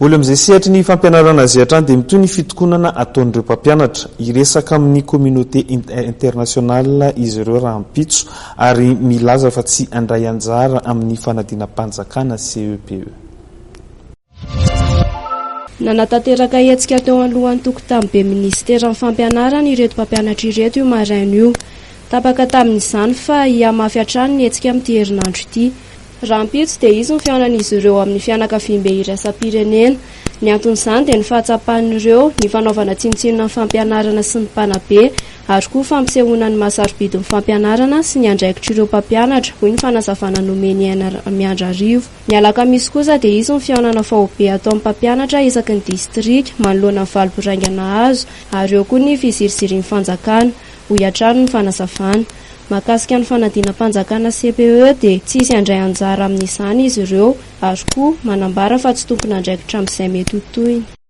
Mbola amin'izay sehatry ny fampianarana izay hatrany dia mitohy ny fitokonana ataon'ireo mpampianatra. Hiresaka amin'ny communauté internationale izy ireo rahampitso ary milaza fa tsy handray anjara amin'ny fanadinam-panjakana CEPE. Nanatanteraka hetsika teo anoloan'ny tokotanibe minisiteran'ny fampianarana ireto mpampianatra ireto io maraina io. Tapaka tamin'izany fa hihamafy hatrany ny hetsika amin'ity herinandro ity. Rahampitso dia hisy ny fihaonan'izy ireo amin'ny fianakaviambe iraisam-pirenena. Ny anton'izany dia ny fahatsapan'ireo ny fanaovana tsinontsinona ny fampianarana sy ny mpanabe ary koa fampisehoana ny maha sarobidy ny fampianarana sy ny andraikitr'ireo mpampianatra, hoy ny fanazavana nomen'i Aina Miandrarivo. Ny alakamisy kosa dia hisy ny fihaonana faobe ataon'ny mpampianatra isaky ny distrika manoloana ny valim-boraingana azo ary eo koa ny fizirizirian'ny fanjakana, hoy hatrany ny fanazavana. Mahakasika ny fanadinam-panjakana CPE dia tsy hisy handray anjara amin'izany izy ireo ary koa manambara fa tsy tompon'andraikitra amin'izay mety ho tohiny.